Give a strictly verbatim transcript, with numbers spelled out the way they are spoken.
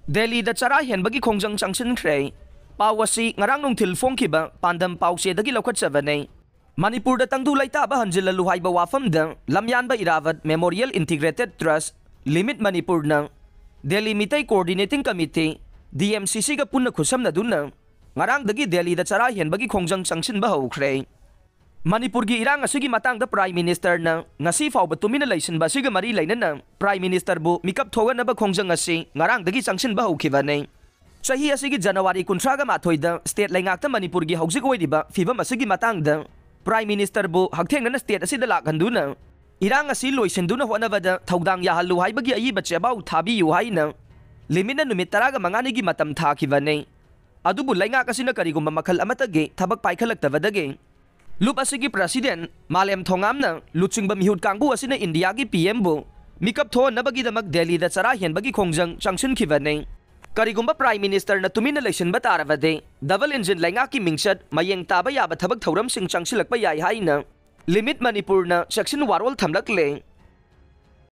ꯗꯦꯜꯂꯤꯗ ꯆꯔꯥ ꯍꯦꯟꯕꯒꯤ ꯈꯣꯡꯖꯪ ꯆꯪꯁꯤꯟꯈ꯭ꯔꯦ꯫ ꯄꯥꯎ ꯑꯁꯤ ꯉꯔꯥꯡ ꯅꯨꯡꯊꯤꯜ ꯐꯣꯡꯈꯤꯕ ꯄꯥꯟꯗꯝ ꯄꯥꯎꯆꯦꯗꯒꯤ ꯂꯧꯈꯠꯆꯕꯅꯦ꯫ ꯃꯅꯤꯄꯨꯔꯗ ꯇꯪꯗꯨ ꯂꯩꯇꯥꯕ ꯍꯟꯖꯤꯜꯍꯜꯂꯨ ꯍꯥꯏꯕ ꯋꯥꯐꯝꯗ ꯂꯝꯌꯥꯟꯕ Irabot memorial integrated trust limit ꯃꯅꯤꯄꯨꯔꯅ Delhi Meitei coordinating committee, D M C ꯁꯤꯒ ꯄꯨꯟꯅ ꯈꯨꯠꯁꯝꯅꯗꯨꯅ ꯉꯔꯥꯡꯗꯒꯤ ꯗꯦꯜꯂꯤꯗ ꯆꯔꯥ ꯍꯦꯟꯕꯒꯤ ꯈꯣꯡꯖꯪ ꯆꯪꯁꯤꯟꯕ ꯍꯧꯈ꯭ꯔꯦ꯫ ꯃꯅꯤꯄꯨꯔꯒꯤ ꯏꯔꯥꯡ ꯑꯁꯤꯒꯤ ꯃꯇꯥꯡꯗ ꯄ꯭ꯔꯥꯏꯝ ꯃꯤꯅꯤꯁꯇꯔꯅ ꯉꯁꯤ ꯐꯥꯎꯕ ꯇꯨꯃꯤꯟꯅ ꯂꯩꯁꯤꯟꯕ ꯑꯁꯤꯒ ꯃꯔꯤ ꯂꯩꯅꯅ ꯄ꯭ꯔꯥꯏꯝ ꯃꯤꯅꯤꯁꯇꯔꯕꯨ ꯃꯤꯀꯞ ꯊꯣꯛꯍꯟꯅꯕ ꯈꯣꯡꯖꯪ ꯑꯁꯤ ꯉꯔꯥꯡꯗꯒꯤ ꯆꯪꯁꯤꯟꯕ ꯍꯧꯈꯤꯕꯅꯤ꯫ ꯆꯍꯤ ꯑꯁꯤꯒꯤ ꯖꯅꯋꯥꯔꯤ ꯀꯨꯟꯊ꯭ꯔꯥꯒ ꯃꯥꯊꯣꯏꯗ ꯁ꯭ꯇꯦꯠ ꯂꯩꯉꯥꯛꯇ ꯃꯅꯤꯄꯨꯔꯒꯤ ꯍꯧꯖꯤꯛ ꯑꯣꯏꯔꯤꯕ ꯐꯤꯕꯝ ꯑꯁꯤꯒꯤ ꯃꯇꯥꯡꯗ ꯄ꯭ꯔꯥꯏꯝ ꯃꯤꯅꯤꯁꯇꯔꯕꯨ ꯍꯛꯊꯦꯡꯅꯅ ꯁ꯭ꯇꯦꯠ ꯑꯁꯤꯗ ꯂꯥꯛꯍꯟꯗꯨꯅ ꯏꯔꯥꯡ ꯑꯁꯤ ꯂꯣꯏꯁꯤꯟꯗꯨꯅ ꯍꯣꯠꯅꯕꯗ ꯊꯧꯗꯥꯡ ꯌꯥꯍꯜꯂꯨ ꯍꯥꯏꯕꯒꯤ ꯑꯏꯕ ꯆꯦꯕꯥꯎ ꯊꯥꯕꯤꯌꯨ ꯍꯥꯏꯅ ꯂꯤꯃꯤꯠꯅ ꯅꯨꯃꯤꯠ ꯇꯔꯥꯒ ꯃꯉꯥꯅꯤꯒꯤ ꯃꯇꯝ ꯊꯥꯈꯤꯕꯅꯤ꯫ ꯑꯗꯨꯕꯨ ꯂꯩꯉꯥꯛ ꯑꯁꯤꯅ ꯀꯔꯤꯒꯨꯝꯕ ꯃꯈꯜ ꯑꯃꯠꯇꯒꯤ ꯊꯕꯛ ꯄꯥꯏꯈꯠꯂꯛꯇꯕꯗꯒꯤ ꯂꯨꯞ ꯑꯁꯤꯒꯤ ꯄ꯭ꯔꯁꯤꯗꯦꯟ ꯃꯥꯂꯦꯝ ꯊꯣꯉꯥꯝꯅ ꯂꯨꯆꯤꯡꯕ ꯃꯤꯍꯨꯠ ꯀꯥꯡꯕꯨ ꯑꯁꯤꯅ ꯏꯟꯗꯤꯌꯥꯒꯤ ꯄꯤ ꯑꯦꯝꯕꯨ ꯃꯤꯀꯞ ꯊꯣꯛꯍꯟꯅꯕꯒꯤꯗꯃꯛ ꯗꯦꯜꯂꯤꯗ ꯆꯔꯥ ꯍꯦꯟꯕꯒꯤ ꯈꯣꯡꯖꯪ ꯆꯪꯁꯤꯟꯈꯤꯕꯅꯤ꯫ ꯀꯔꯤꯒꯨꯝꯕ ꯄ꯭ꯔꯥꯏꯝ ꯃꯤꯅꯤꯁꯇꯔꯅ ꯇꯨꯃꯤꯟꯅ ꯂꯩꯁꯤꯟꯕ ꯇꯥꯔꯕꯗꯤ ꯗꯕꯜ ꯏꯟꯖꯤꯟ ꯂꯩꯉꯥꯛꯀꯤ ꯃꯤꯡꯆꯠ ꯃꯌꯦꯡ ꯇꯥꯕ ꯌꯥꯕ ꯊꯕꯛ ꯊꯧꯔꯝꯁꯤꯡ ꯆꯪꯁꯤꯜꯂꯛꯄ ꯌꯥꯏ ꯍꯥꯏꯅ ꯂꯤꯃꯤꯠ ꯃꯅꯤꯄꯨꯔꯅ ꯆꯦꯛꯁꯤꯟ ꯋꯥꯔꯣꯜ ꯊꯝꯂꯛꯂꯦ꯫